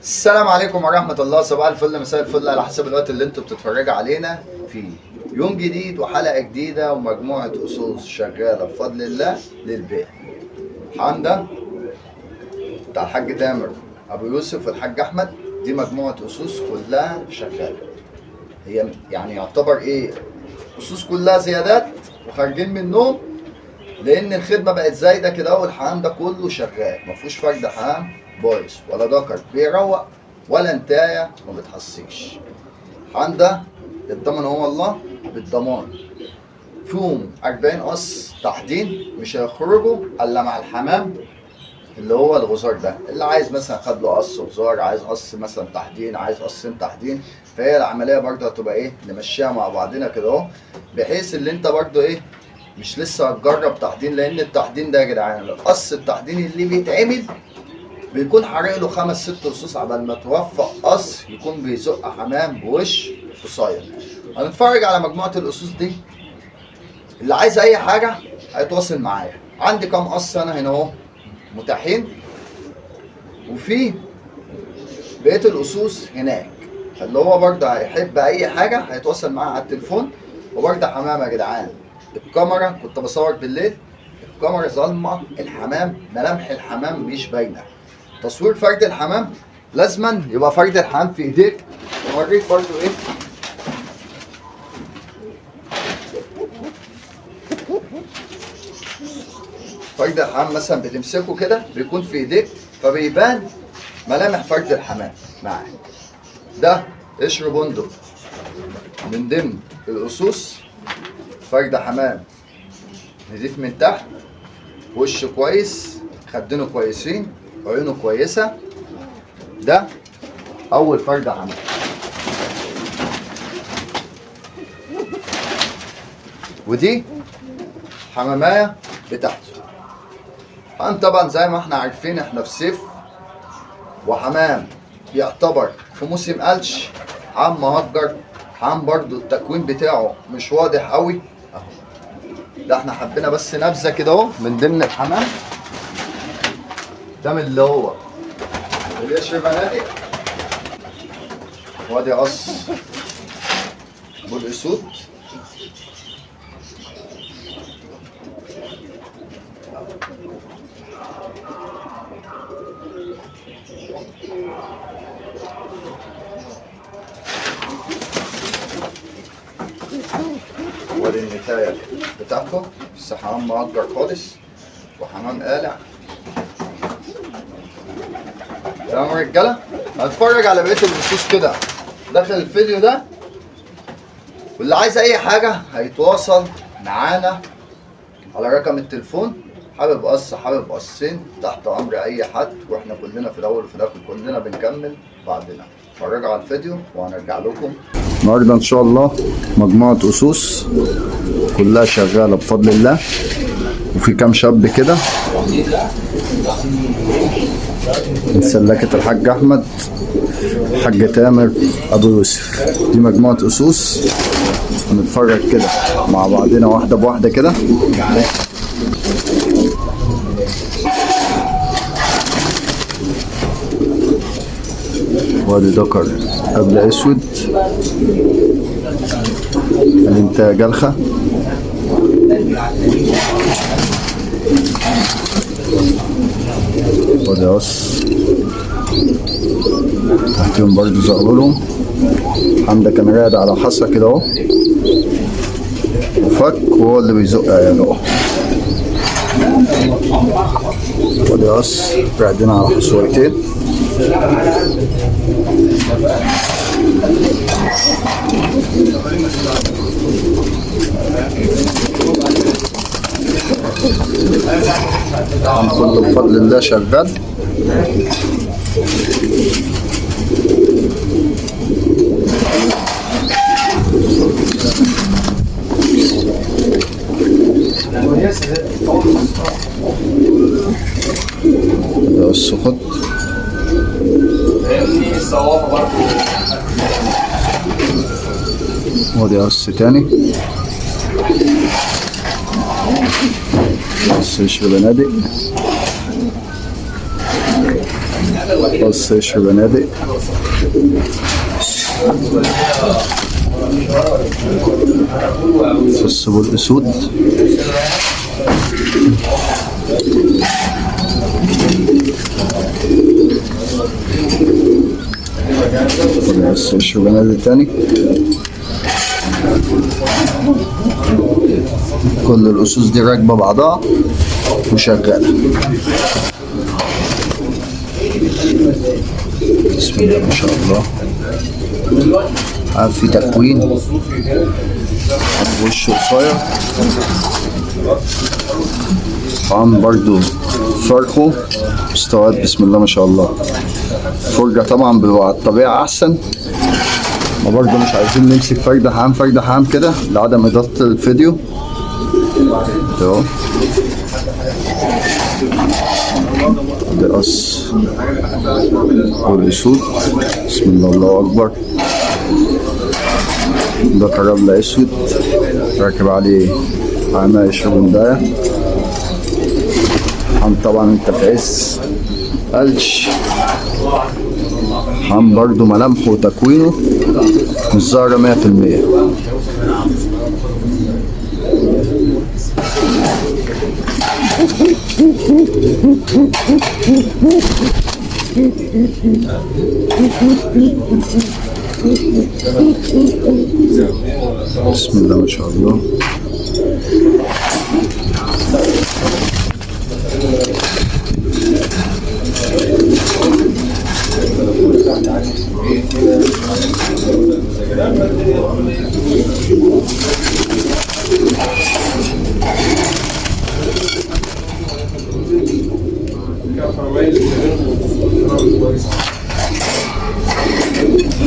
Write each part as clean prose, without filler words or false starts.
السلام عليكم ورحمة الله، صباح الفل مساء الفل على حسب الوقت اللي انتوا بتتفرجوا علينا فيه. يوم جديد وحلقة جديدة ومجموعة أصوص شغالة بفضل الله للبيع. حمدة بتاع الحاج تامر أبو يوسف والحاج أحمد، دي مجموعة أصوص كلها شغالة. هي يعني يعتبر إيه؟ أصوص كلها زيادات وخارجين من النوم، لان الخدمة بقت زايدة كده، والحمام ده كله شغال، ما فيهوش فرد حمام بايظ ولا ذكر بيروق ولا انتايه ما بتحصيش. الحمام ده يتضمن هو الله بالضمان، فيهم 40 قص تحضين مش هيخرجوا الا مع الحمام اللي هو الغزار ده. اللي عايز مثلا خد له قص غزار، عايز قص مثلا تحضين، عايز قصين تحضين، فهي العملية برضه هتبقى ايه، نمشيها مع بعضنا كده اهو، بحيث اللي انت برضه ايه مش لسه هتجرب تحضين، لان التحضين ده يا جدعان القص التحضين اللي بيتعمل بيكون حارق له 5 6 رصاص عبال ما توفق قص يكون بيزق حمام بوش قصير. هنتفرج على مجموعة القصوص دي، اللي عايز اي حاجة هيتواصل معايا. عندي كام قص انا هنا اهو متاحين، وفي بقية القصوص هناك، فاللي هو برضه هيحب اي حاجة هيتواصل معايا على التليفون. وبرضه حمام يا جدعان، الكاميرا كنت بصور بالليل، الكاميرا ظلمه، الحمام ملامح الحمام مش باينة. تصوير فرد الحمام لازما يبقى فرد الحمام في ايديك. اوريك برضو ايه فرد الحمام، مثلا بتمسكه كده بيكون في ايديك فبيبان ملامح فرد الحمام معاك. ده قشر بندق من ضمن القصوص، فرد حمام نضيف من تحت، وشه كويس، خدينه كويسين، عيونه كويسة. ده اول فرد حمام. ودي حمامايه بتاعته. حمام طبعا زي ما احنا عارفين احنا في صيف، وحمام يعتبر في موسم قلش، حمام مهجر، حمام برضو التكوين بتاعه مش واضح قوي اهو. ده احنا حبينا بس نبذه كده اهو من ضمن الحمام ده، من اللي هو القشر بنادق. وادي قص بالاسود، وادي النتاية بتاعته. بس حمام مهجر خالص وحمام قالع. تمام يا رجاله، هنتفرج على بقية القصوص كده داخل الفيديو ده، واللي عايز اي حاجة هيتواصل معانا على رقم التليفون. حابب قص، حابب قصين، تحت امر اي حد، واحنا كلنا في الاول وفي الاخر كلنا بنكمل بعضنا. اتفرجوا على الفيديو وهنرجع لكم النهارده ان شاء الله. مجموعة قصوص كلها شغالة بفضل الله، وفي كام شاب كده من سلكة الحاج احمد، الحاج تامر ابو يوسف. دي مجموعة قصوص هنتفرج كده مع بعضنا واحدة بواحدة كده. وادي ذكر قبل اسود، انت جلخه. وادي قص تحتهم برضو زغلولهم. حمدة كان قاعد على حصى كده اهو وفك، وهو اللي بيزق عياله اهو. وادي قص قاعدين على حصويتين. كله بفضل الله شغال. ده السخط. وادي قص تاني، قص قشر بنادق. بص قشر بنادق. فص بالاسود. بص قشر بنادق تاني. كل الاسوس دي راكبه بعضها وشغالة. بسم الله ما شاء الله. في تكوين، وشه قصير، طعم برضو فرخة مستويات بسم الله ما شاء الله. فرجة طبعا على الطبيعة أحسن، ما برضو مش عايزين نمسك فردة حام فردة حام كده لعدم إضافة الفيديو. اهو ده قص والأسود. بسم الله الله أكبر. ده كرابلة أسود راكب عليه عمى يشرب ده. حم طبعا انت في عز قلش. حم برضو ملامحه وتكوينه مش ظاهرة 100%. بسم الله ما شاء الله.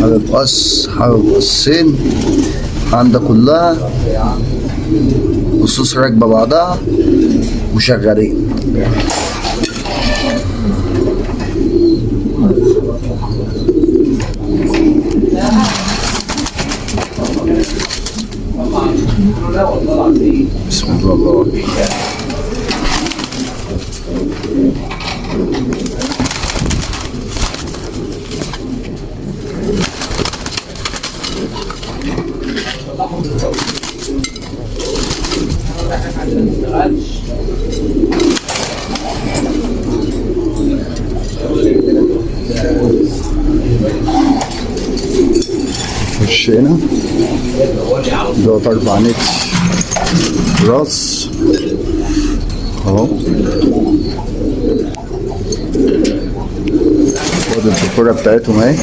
حابب قص، حابب قصين. عندك كلها قصوص راكبه بعضها وشغالين. بسم الله الله أكبر. خش هنا دوت 4 نت راس اهو. خد الدكوره بتاعتهم اهي.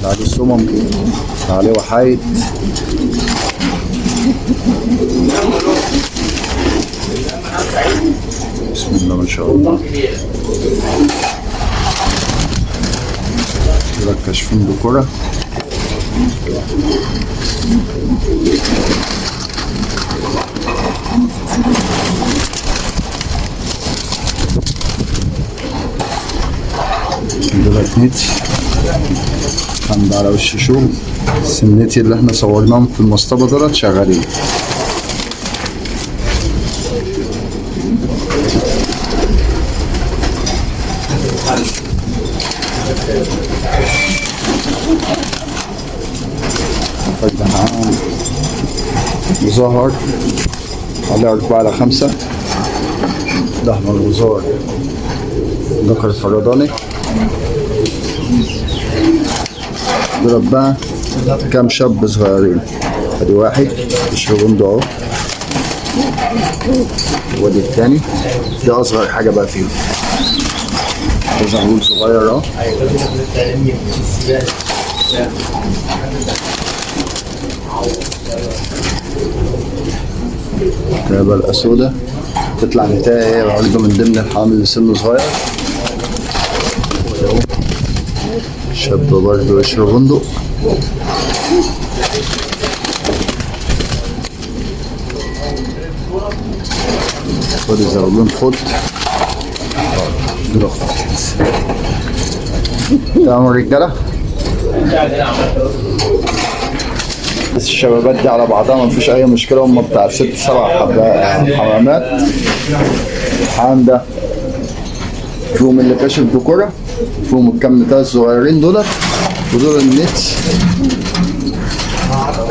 عليه سمم، عليه وحايد. بسم الله ما شاء الله. دول كاشفين دكورة. دولت نتي عند على وش شغل. السنتي اللي احنا صورناهم في المصطبة دولت شغالين. مظهر عليه 4 على 5. ده أحمر وزار ذكر الفرداني. دول بقى كام شاب صغيرين. ادي واحد يشربون ده اهو، وادي التاني. ده اصغر حاجة بقى فيهم، ده زغلول صغير اهو. ده الاسودة تطلع نتاية برضه من ضمن الحامل اللي سنة صغير. شاب برضه يشرب بندق. خد الزغلول، خد دول. تمام الرجالة. الشبابات دي على بعضها ما فيش اي مشكلة، هم بتاع 6 7 حمامات. الحمام ده فيهم اللي كاشف دكوره، فيهم الكم بتاع الصغيرين دولت، ودول النت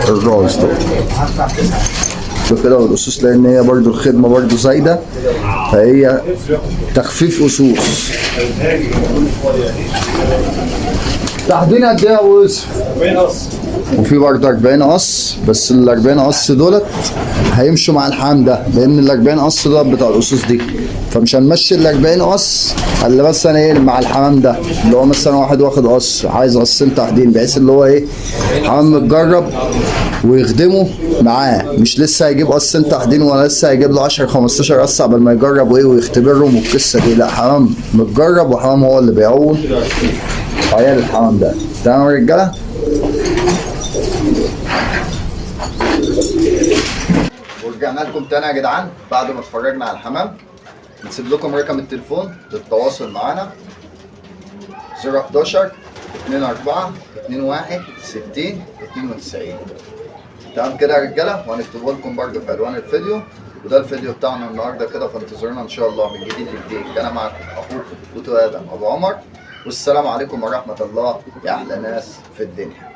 الراس دول كده. والاسوس لان هي برضو الخدمة برضو زايدة، فهي تخفيف اسوس. تحديد قد ايه يا ابو يوسف؟ 40 قص. وفي برضه 40 قص، بس ال 40 قص دولت هيمشوا مع الحام ده، لان ال 40 قص ده بتاع الاسوس دي، فمش هنمشي ال 40 قص الا مثلا ايه مع الحمام ده، اللي هو مثلا واحد واخد قص عايز قصين تحديد، بحيث اللي هو ايه حمام متجرب ويخدمه معاه، مش لسه هيجيب قصين تحديد ولا لسه هيجيب له 10 15 قص قبل ما يجرب وايه ويختبرهم والقصه دي. لا، حمام متجرب وحمام هو اللي بيعوم عيال الحمام ده. تمام يا رجاله؟ ورجعنا لكم تاني يا جدعان بعد ما اتفرجنا على الحمام. نسيب لكم رقم التليفون للتواصل معانا 011 24 21 60 92. تمام كده يا رجاله؟ وهنكتبه لكم برده في عنوان الفيديو. وده الفيديو بتاعنا النهارده كده، فانتظرونا ان شاء الله من جديد لجديد. كان معكم اخوكم بوتو ادم ابو عمر، والسلام عليكم ورحمة الله يا احلى ناس في الدنيا.